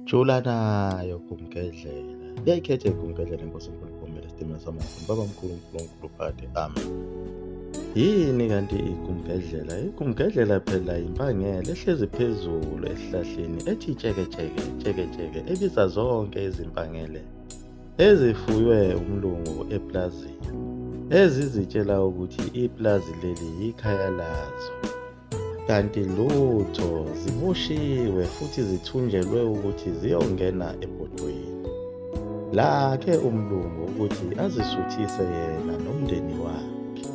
Jula nayo Gumgedlela. Liyayikhetha iGumgedlela inkosi enkulu Gumela isitimela samakhulu baba mkhulu uNkulunkulu phakade amen. Yini kanti iGumgedlela? IGumgedlela phela impangele ehlezi phezulu esihlahleni ethi tsheketsheke tsheketsheke ebiza zonke izimpangele ezifuywe umlungu eplazini ezizitshela ukuthi iplazi leli yikhaya lazo. Kanti lutho, ziboshiwe futhi zithunjelwe ukuthi ziyongena ebhodweni lakhe umlungu ukuthi azisuthise yena nomndeni wakhe.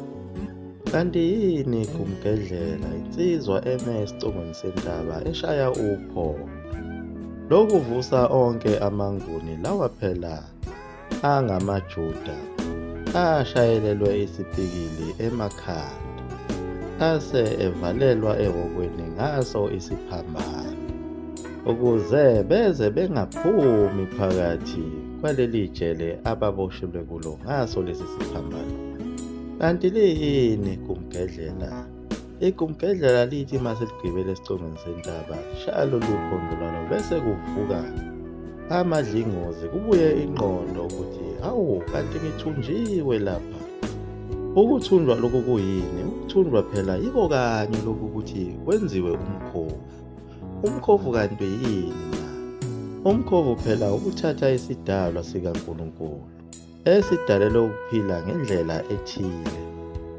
Kanti yini Gumgedlela, insizwa eme esicongweni sentaba eshaya uphondo lokuvusa onke amaNguni lawa phela angamaJuda ashayelelwe isipikili emakhanda ase evalelwa ehhokweni ngaso isiphambano ukuze beze bengaphumi phakathi kwaleli jele ababoshelwe kulo ngaso lesi siphambano. Kanti liyini igumgedlela? Igumgedlela lithi uma seligibele esicongweni sentaba lishaya lolu phondo lwalo bese kuvuka amadlingozi kubuye ingqondo ukuthi hawu kanti ngithunjiwe lapha. Ukuthunjwa lokhu kuyini? Ukuthunjwa phela yiko kanye lokhu ukuthi kwenziwe umkhovu. Umkhovu kanti yini na? Umkhovu phela ukuthatha isidalwa sikaNkulunkulu Esidalelwe ukuphila ngendlela ethile,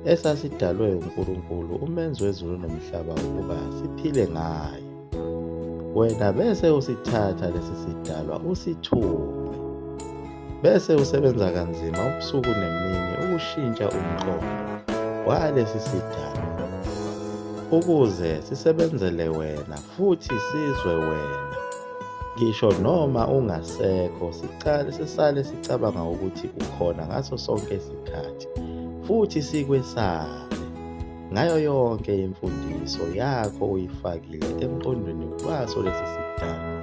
esasidalwe uNkulunkulu umenzi wezulu nomhlaba ukuba siphile ngayo. Wena bese usithatha lesi sidalwa usithumbe, bese usebenza kanzima ubusuku nemini ukushintsha umqondo walesi sidalwa ukuze sisebenzele wena futhi sizwe wena. Ngisho noma ungasekho, siqale sisale sicabanga ukuthi ukhona ngaso sonke isikhathi futhi sikwesabe ngayo yonke imfundiso yakho uyifakile emqondweni waso lesi sidalwa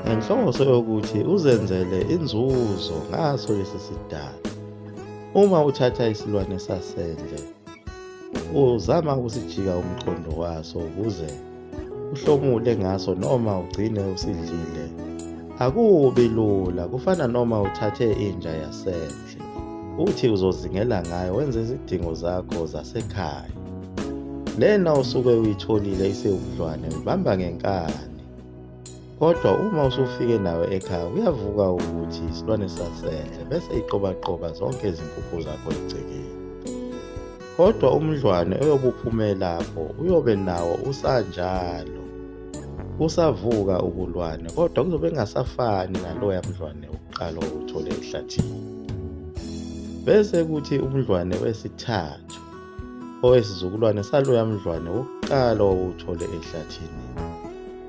ngenhloso yokuthi uzenzele inzuzo ngaso lesi sidalwa. Uma uthatha isilwane sasendle uzama ukusijika umqondo waso ukuze uhlomule ngaso noma ugcine usidlile. Akubi lula, kufana noma uthathe inja yasendle uthi uzozingela ngayo wenze izidingo zakho zasekhaya. Lena osuke uyitholile isiwumdlwane uyibamba ngenkani. Kodwa uma usufike nayo ekhaya kuyavuka ukuthi isilwane sasendle bese iqobaqoba zonke izinkukhu zakho egcekeni. Kodwa umdlwane oyobe uphume lapho uyobe nawo usanjalo usavuka ubulwane kodwa kuzobe kungasafani naloya mdlwane wokuqala owuthole ehlathini. Bese kuthi umdlwane wesithathu owesizukulwane saloya mdlwane wokuqala owuthole ehlathini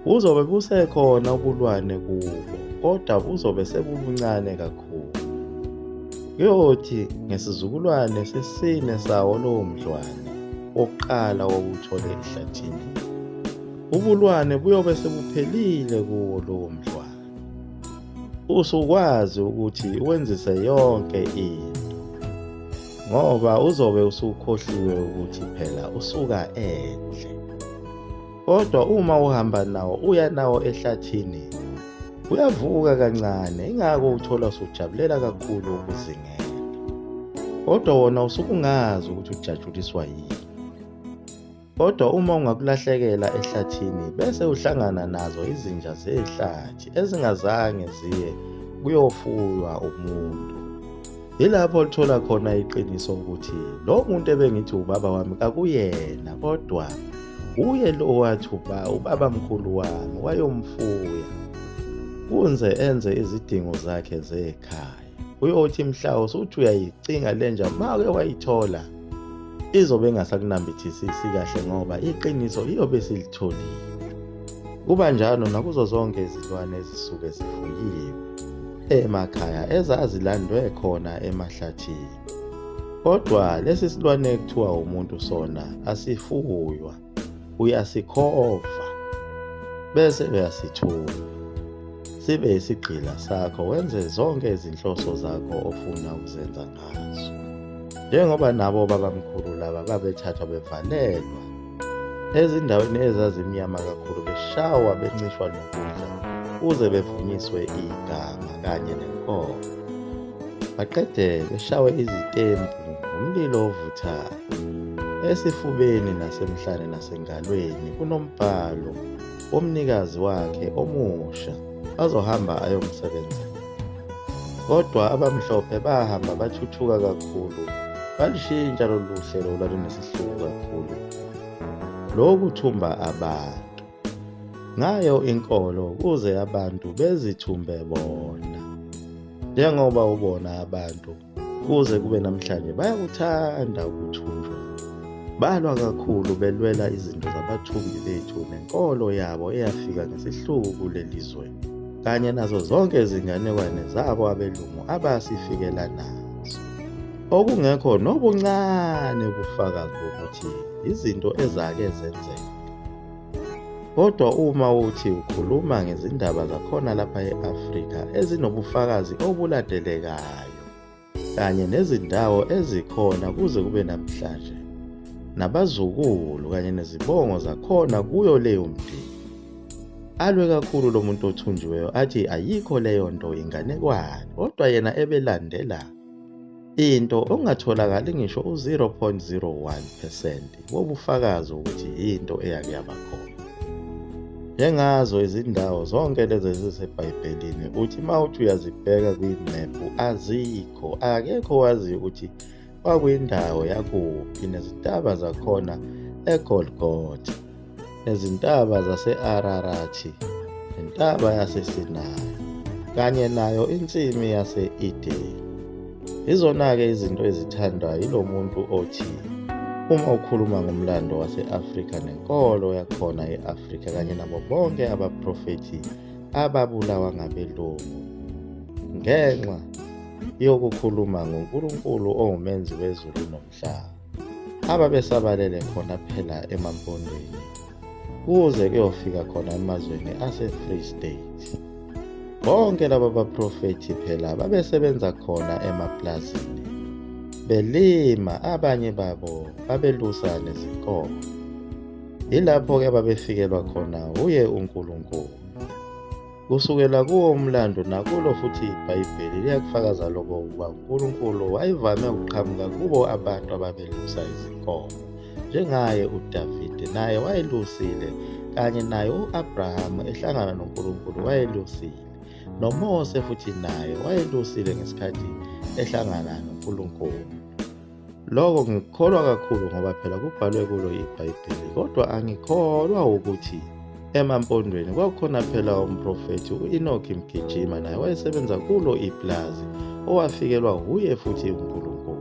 Buzobe busekhona ubulwane kubo, kodwa buzobe sebubuncane kakhulu. Kuyothi ngesizukulwane sesine sawo lowo mdlwane wokuqala owawuthole ehlathini, ubulwane buyobe sebuphelile kuwo lowo mdlwane. Usukwazi ukuthi wenzise yonke into ngoba uzobe usukhohliwe ukuthi phela usuka endle. Kodwa uma uhamba nawo uya nawo ehlathini uyavuka kancane ingakho uthola usujabulela kakhulu ukuzingela. Kodwa wona usuke ungazi ukuthi ujatshuliswa yini. Kodwa uma ungakulahlekela ehlathini bese uhlangana nazo izinja zehlathi ezingazange ziye kuyofuywa umuntu. Yilapho olithola khona iqiniso ukuthi lo muntu ebengithi ubaba wami kakuyena kodwa uye lo wathi uba ubaba mkhulu wami wayomfuya kunze enze izidingo zakhe zekhaya. Uyothi mhla usuthi uyayicinga lenja make wayithola izobe ingasakunambithisisi kahle ngoba iqiniso iyobe silitholile. Kuba njalo nakuzo zonke izilwane ezisuke zifuyiwe emakhaya ezazilandwe khona emahlathini. Kodwa lesi silwane ekuthiwa umuntu sona asifuywa, uyasikhova bese uyasithuma sibe isigqila sakho wenze zonke izinhloso zakho ofuna ukuzenza ngaso. Njengoba nabo babamkhulu laba babethathwa bevalelwa ezindaweni ezazimnyama kakhulu beshawa bencishwa nokudla. kuze bevunyiswe igama kanye nenkolo. Baqede beshawe izitembu ngomlilo ovuthayo. Esifubeni nasemhlane nasengalweni kunombhalo womnikazi wakhe omusha azohamba ayomsebenzela. Kodwa abamhlophe bahamba bathuthuka kakhulu, balishintsha lolu hlelo olwalunesihluku kakhulu lokuthumba abantu ngayo inkolo kuze abantu bezithumbe bona. Njengoba ubona abantu kuze kube namhlanje bayakuthanda ukuthunjwa. Balwa kakhulu belwela izinto zabathumbi bethu nenkolo yabo eyafika ngesihluku kuleli zwe kanye nazo zonke izinganekwane zabo abelungu abasifikela nazo. Okungekho nobuncane ubufakazi bokuthi izinto ezake zenzeka. Kodwa uma uthi ukhuluma ngezindaba zakhona lapha e-Afrika ezinobufakazi obulandelekayo kanye nezindawo ezikhona kuze kube namhlanje nabazukulu kanye nezibongo zakhona kuyo leyo mndeni, alwe kakhulu lo muntu othunjiweyo athi ayikho leyo nto inganekwane, kodwa yena ebelandela into ongatholakali ngisho u-0.01 percent wobufakazi ukuthi yinto eyake yaba khona. Njengazo izindawo zonke lezi eziseBhayibhelini uthi uma uthi uyazibheka kwimephu azikho, akekho owaziyo ukuthi kwakuyindawo yakuphi nezintaba zakhona eGolgotha, nezintaba zase-Ararathi, nentaba yaseSinayi, kanye nayo insimi yase-Edeni. Yizona-ke izinto ezithandwa yilo muntu othi uma ukhuluma ngomlando wase-Afrika nenkolo yakhona e-Afrika kanye nabo bonke abaprofethi ababulawa ngabelungu ngenxa yokukhuluma ngoNkulunkulu ongumenzi wezulu nomhlaba ababesabalele khona phela emaMpondweni kuze kuyofika khona emazweni ase-Free State. Bonke laba baprofethi phela babesebenza khona emaplazini belima, abanye babo babelusa nezinkomo. Yilapho-ke babefikelwa khona wuye uNkulunkulu. Kusukela kuwo umlando nakulo futhi iBhayibheli liyakufakaza lokho ukuba uNkulunkulu wayevame ukuqhamuka kubo abantu ababelusa izinkomo. Njengaye uDavide naye wayelusile, kanye naye u-Abrahamu ehlangana noNkulunkulu wayelusile. NoMose futhi naye wayelusile ngesikhathi ehlangana noNkulunkulu. Lokho ngikukholwa kakhulu ngoba phela kubhalwe kulo iBhayibheli, kodwa angikholwa ukuthi emaMpondweni kwakukhona phela umprofethi u-Enoki Mgijima naye wayesebenza kulo ipulazi owafikelwa wuye futhi uNkulunkulu.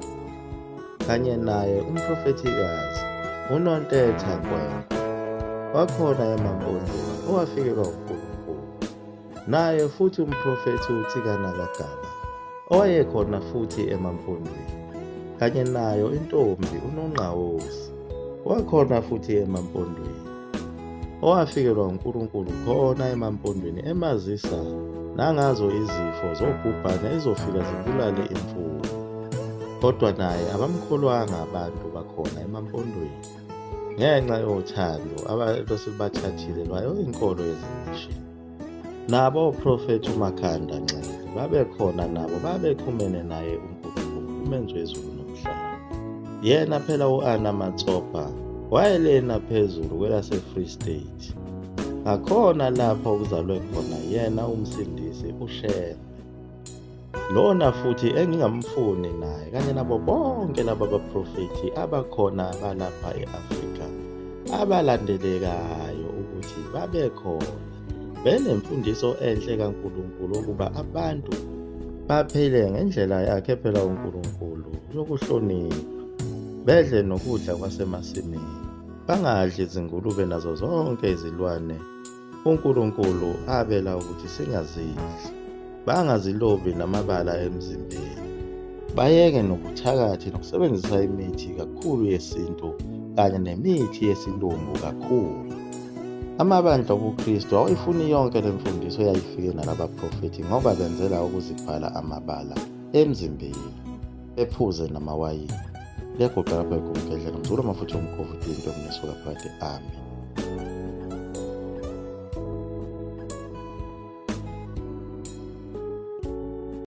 Kanye naye umprofethikazi uNontetha Nkwenkwe wakhona emaMpondweni owafikelwa uNkulunkulu. Naye futhi umprofethi uTsikana kaGaba owayekhona futhi emaMpondweni kanye nayo intombi uNongqawuse wakhona futhi emaMpondweni owafikelwa uNkulunkulu khona emaMpondweni emazisa nangazo izifo zobhubhane ezofika zibulale imfuyo. Kodwa naye abamkholwanga abantu bakhona emaMpondweni ngenxa yothando ababesebathathile lwayo inkolo yezimishini. Nabo oprofethi uMakhanda Nxele babekhona nabo babexhumene naye uNkulunkulu umenzi wezulu nomhlaba. Yena phela u-Anna Matsopa wayelena phezulu kwelase-Free State. Ngakhona lapho okuzalwe khona yena uMsindisi uShembe. Lona futhi engingamfuni naye kanye nabo bonke laba baprofethi abakhona balapha e-Afrika abalandelekayo ukuthi babekhona benemfundiso enhle kaNkulunkulu ukuba abantu baphile ngendlela yakhe phela uNkulunkulu yokuhlonipha, bedle nokudla kwasemasimini, bangadli izingulube nazo zonke izilwane uNkulunkulu abela ukuthi singazidli, bangazilobi namabala emzimbeni, bayeke nobuthakathi nokusebenzisa imithi kakhulu yesintu kanye nemithi yesilungu kakhulu. Amabandla obuKristu awayifuni yonke le mfundiso eyayifike nalaba profethi ngoba benzela ukuzibhala amabala emzimbeni, bephuze namawayini. Liyaguqa lapha egumgedlela mzukulu amafutha omkhovu into mnesuka phakade. Amen.